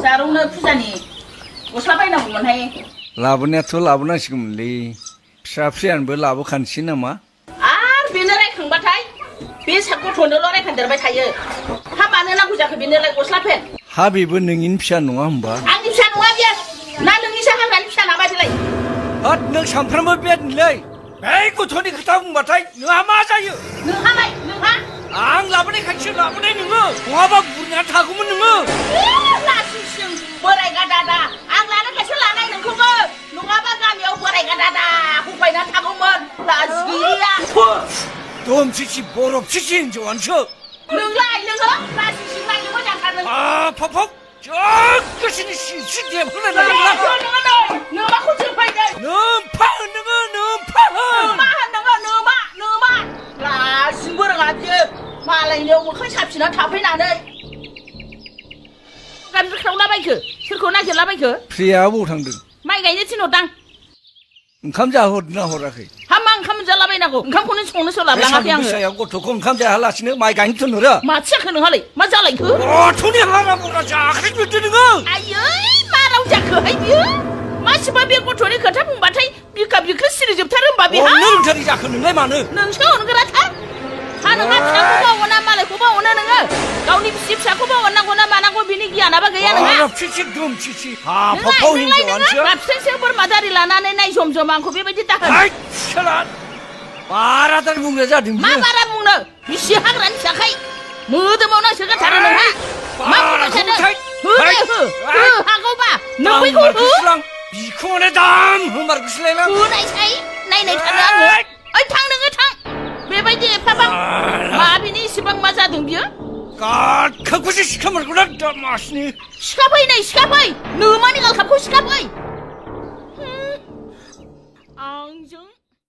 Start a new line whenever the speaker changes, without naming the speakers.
जारौनो फुजानि गस्ला बायनांगौमोनहाय
लाबोनायाथ' लाबोनांसिगौमोनलै फिसा फिसायानोबो लाबोखानोसै नामा
आरो बेनो रायखांबाथाय बे गथ'नोल' रायखांदेरबाय थायो हा मानो नांगौ जाखो बेनोलाय गस्ला पेन
हा बेबो नोंनिनो फिसा नङा होमबा
आंनि फिसा नङा बियो ना नोंनिसो हाग्रानि फिसा नाबादिलाय
हाद नों सानफ्रामबो बेदनोलै बे गथ'नि खोथा बुंबाथाय नोंहा मा जायो
नोंहालाय नोंहा
आं लाबोनायखायसो लाबोनाय नोङो नङाबा बुरनानै थागौमोन नोङो
लासिंसिं बोराय गादादा आं लानायखायसो लानाय नोंखौबो नङाबा गामियाव बोराय गादादा हुफायनानै थागौमोन लाजिरिया
दमसिसि बरफसिसि हिनजावानोसो
नोंलाय नोङो लासिंसिं नायनो मोजांथार
फक गोसोनि सिनस्रि देबहोनाय
नोमाखौ जोफायदों
नोमफा नोङो नोमफा
मा होन नोङो नोमा लासिंबो रोङा बियो मालायनियाव मोखां साफिनानै थाफैनानै गानज्रिख्रावलाबायखो सोरखौ नागिरलाबायखो
प्रिया बबाव थांदों
माइ गायनो थिनहरदां
ओंखाम जाहोहरदोंना हराखै
हा मा ओंखाम मोनजालाबायनांगौ ओंखामखौनो संनो सोलाबलाङाखै आङो
फिसाया गथ'खौ ओंखाम जायालासिनो माइ गायनो थिनहरो
माथो जाखो नोंहालाय मा जालायखो
गथ'नि हारा बरा जाख्रि नुदो नोङो
आयै मा राव जाखोहाय बियो मासिबा बे गथ'नि खोथा बुंबाथाय बिखा बिख्लो सिरिजोबथारो होमबा बेहा
अननो रोंथारै जाखो नोंलाय मानो
नोंसो अनग्राथार हा नोंहा फिसाखौबो अना मालायखौबो अनो नोङो गावनि बिसि फिसाखौबो अननांगौ ना मानांगौ बिनि गियानाबा गैया नोंहा बाबसैसो बोरमा दारि लानानै नाय जम जम आंखौ बेबायदि दाहोन
बारादार बुंनाय जादों
मा बारा बुंनो बिसि हाग्रानि फिसाखाय मोदोमाव नांसोगारथारो नोंहा मा बुंबाय थादों हो हागौबा नों बैखौ हो
बिखौनो दाम होमारगुसलायलां
होनायसाय नायनाय थानो आङो ओइ थां नोङो थां बेबायदि एफाबां मा बिनि इसेबां मा जादों बियो
गादखाखौसो सिखामारगौना दामासनि
सिखाफै नै सिखाफै नोमानि गालखाबखौ सिखाफै